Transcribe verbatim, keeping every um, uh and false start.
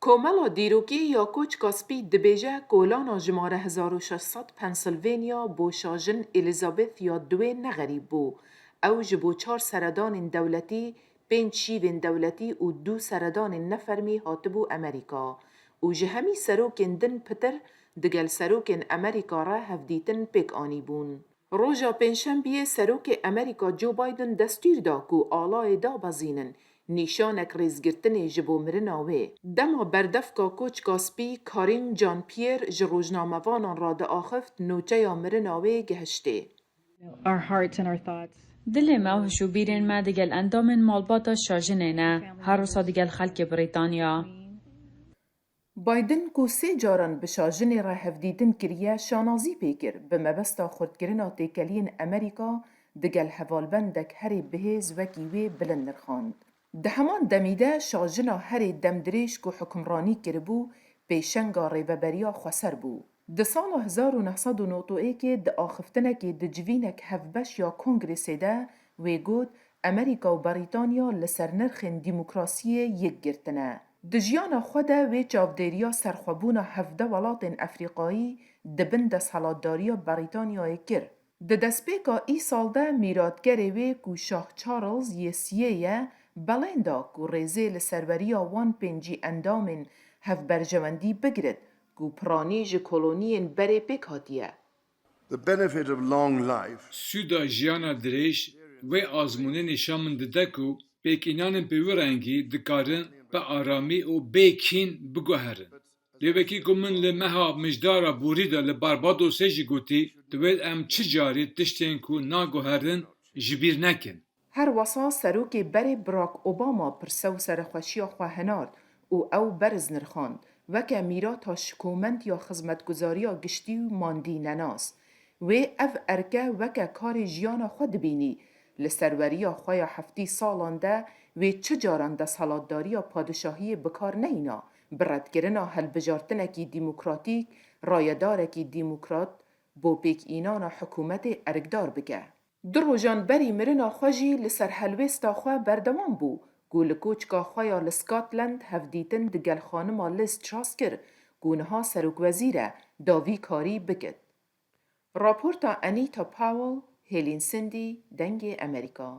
Komela Dîrokî ya Koçka Spî dibêje kolana jimare hezar û şeş sed Pennsylvania bo şajin Elizabeth ya Duê ne xerîb bû. Ew ji bo çar seredanên dewletî, pênc şîvên dewletî û du seredanên nefermî hatibû Amerîka û ji hemî serokên din pitir digel serokên Amerîka re hevdîtin pêk anîbûn. Roja Pêncşembiyê Serokê Amerîka Joe Biden destûr da ku alayê dabezînin, nîşanek rêzgirtinê ji bo mirina wê. Dema berdevka Koçka Spî Karine Jean-Pierre ji rojnamevanan re diaxift, nûçeya mirina wê gihiştê. Our hearts and our thoughts. Dilê me û hişûbîrên me digel endamên malbata şajinê ne, her wisa digel xelkê Brîtanya. Biden ku sê caran bi şajinê re hevdîtin kiriye, şanazî pê kir, bi mebesta xurtkirina têkeliyên Amerîka digel hevalbendek herê bihêz wekî wê bilind nirxand. Di heman demî de şajina herê demdirêj ku hukimranî kiribû, pêşenga rêveberiya xweser bû. Di sala hezar û neh sed û nod û yekê di axiftinekê di civînek hevbeş ya Kongresê de wê got, Amerîka û Berîtanya li ser nirxên demokrasiyê yek girtine. Di jiyana xwe de wê çavdêriya serxwebûna hevdeh welatên Efrîqayî di bin desthilatdariya Berîtanyayê kir. Di destpêka îsal de mîratgerê wê ku Şah Charles yê siyê ye, belên da ku rêzê li serweriya wan pêncî endamên hevberjewendî bigirit ku piranî ji koloniyên berê pêk hatiye. The benefit of long life Sûda jiyana dirêj, wê azmûnê nîşan min dide ku pêkînanên bi wî rengî dikarin bi aramî û bê kîn biguherin. Lê wekî ku min li meha mijdara borî de li Barbadosê jî gotî, divêt em çi carî tiştên ku naguherin ji bîr nekin. Her wesa serokê berê Barack Obama pirse û serexweşiya xwe hinard û ew berz nirxand, weke mîrata şikomend ya xizmetguzariya giştî û mandînenas. Wê ev erke weke karê jiyana xwe dibînî, li serweriya xwe ya heftî salan de wê çi caran desthilatdariya padişahiyê bi kar neyna, bi redkirina hilbijartinekî demokratîk, rayedarekî demokrat bo pêkînana hikûmetê erkdar bike. Du rojan berî mirina xwe jî li ser helwêsta xwe berdewam bû ku li koçka xwe ya li Scotland hevdîtin digel xanima Liz Truss kir ku niha serokwezîr e, da vî karî bikit. Raporta Anita Powell, Hêlîn Sindî, Dengê Amerîka.